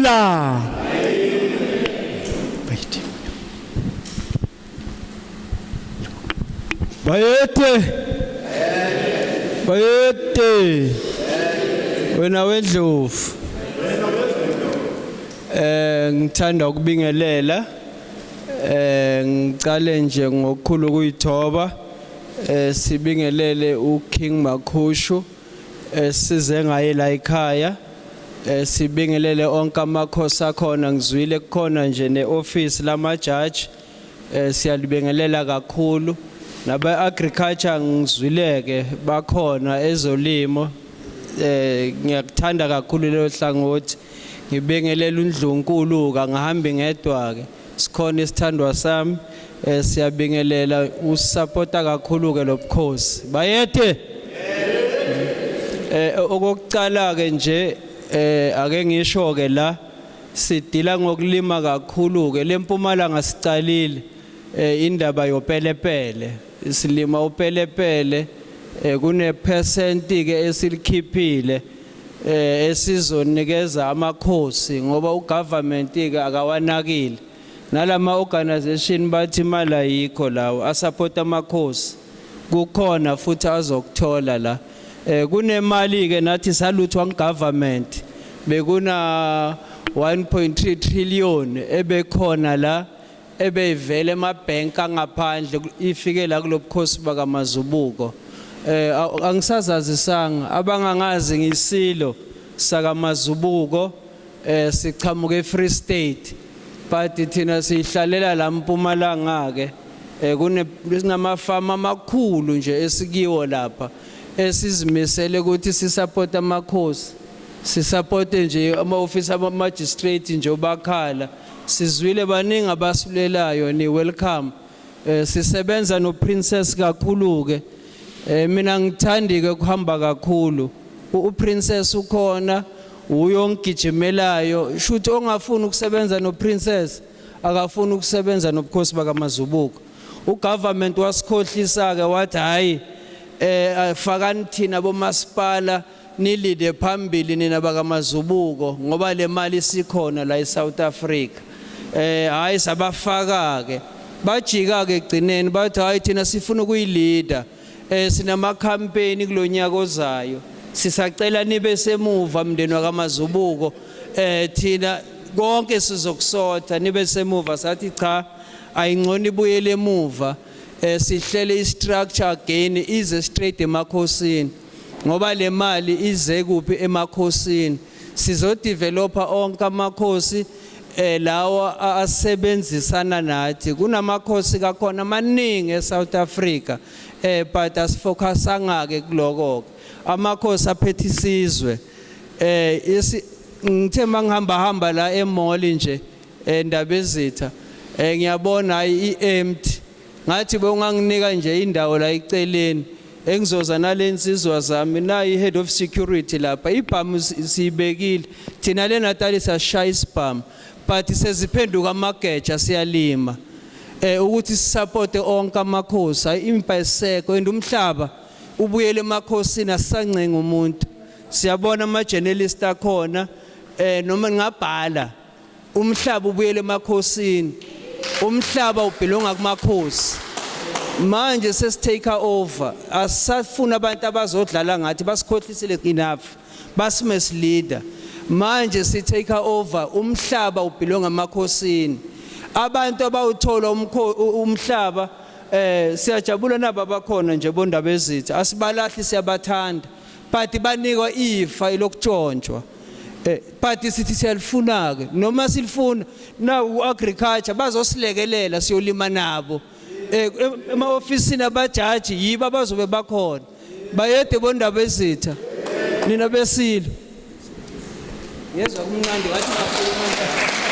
Hola. Wait. Bayethe. Bayethe. Wena wendlovu. Ngithanda ukubingelela. Ngicale nje ngokukhulu kuyithoba. Sibingelele uKing Makhushu size ngaye la ekhaya. Sibingelele onke amakhosi akhona, ngizwile kukhona nje neoffice lamajaji. Siyalibingelela kakhulu. Naba agriculture ngizwileke bakhona ezolimo. Ngiyakuthanda kakhulu lelo hlangothi. Ngibingelela uNdlunkulu ka ngihambi ngedwa ke. Sikhona isithandwa sami, siyabingelela, usupporta kakhulu ke lobukhosi. Bayethe. Okokucala ke nje, ake ngisho ke la sidila ngokulima kakhulu ke lempumalanga, sicalile indaba yopelepele, silima upelepele. Kune percent ke esilikhiphile esizonikeza amakhosi ngoba ugovernment ke akawanakile, nalama organization bathi imali ayikho lawo asupport amakhosi. Kukhona futhi azokuthola la. Kunemali ke nathi saluthwa government, bekuna 1.3 trillion ebekhona la ebeyivele emabhenki angaphandle, ifike la kulobukhosi bakaMazubuko. Angisazazisanga abangangazi, ngisilo sakaMazubuko, sichamuka eFree State, but thina sihlalela la Mpumalanga ke. Kune sinamafama amakhulu nje esikiwo lapha, esizimisele ukuthi sisupport amakhosi, sisupport nje ama office ama magistrate nje obakhala. Sizwile baningi abasulelayo, ni welcome. Sisebenza no princess kakhulu ke. Mina ngithandi ke kuhamba kakhulu. Uprincess ukhona, uyo ngigijimelayo. Shuthi ongafuni ukusebenza no princess akafuni ukusebenza nobukhosi bakaMazubuko. Ugovernment wasikhohlisa ke, wathi hayi, fakani thina bomasipala, nilide phambili nina bakaMazubuko ngoba le mali isikhona la eSouth Africa. Hayi, sabafaka ke, bajika ke egcineni, bathi hayi, thina sifuna ukuyileader. Sinama campaign kulonyaka ozayo, sisacela nibe semuva, mndeni wakaMazubuko, thina konke sizokusotha, nibe semuva. Sathi cha, ayingcono ibuyele emuva, sihlele istructure again, ize straight emakhosini ngoba le mali ize kuphi? Emakhosini. Sizodevelopa onke amakhosi lawa asebenzisana nathi. Kunamakhosi kakhona amaningi eSouth Africa, but asifocusanga ke kuloko. Amakhosi aphethe isizwe. Isi ngithe mangihamba hamba la emall nje endaba ezitha, ngiyabona hayi iempty, ngathi bewunganginika nje indawo la eceleni engizoza nalensizwa zami. Nayi head of security lapha, ibhamu siyibekile thina le Natal, siyashaya isibhamu, but seziphenduka amageja, siyalima ukuthi sisupport onke amakhosi. Hayi, impa eseko and umhlaba ubuyele emakhosini, asisancenga umuntu. Siyabona ama journalist akhona, noma ngabhala, umhlaba ubuyele emakhosini, umhlaba ubelonga kumakhosi. Manje sesitake over, asisafuna abantu abazodlala ngathi, basikhohlisile enough, basimisleader. Manje si take over, umhlaba ubelonga emakhosini. Abantu abawuthola umhlaba, siyajabula nabo abakhona nje bondaba ezitha, asibalahli, siyabathanda, but banikwa ifa elokutshontshwa. But sithi siyalifuna ke, noma silifuna na uagriculture bazosilekelela, siyolima nabo. Ema ofisini abajaji yibo abazobe bakhona. Bayede bondaba ezitha, nina besilo, ngezwa kumnandi, ngathi ngakhuluma njalo.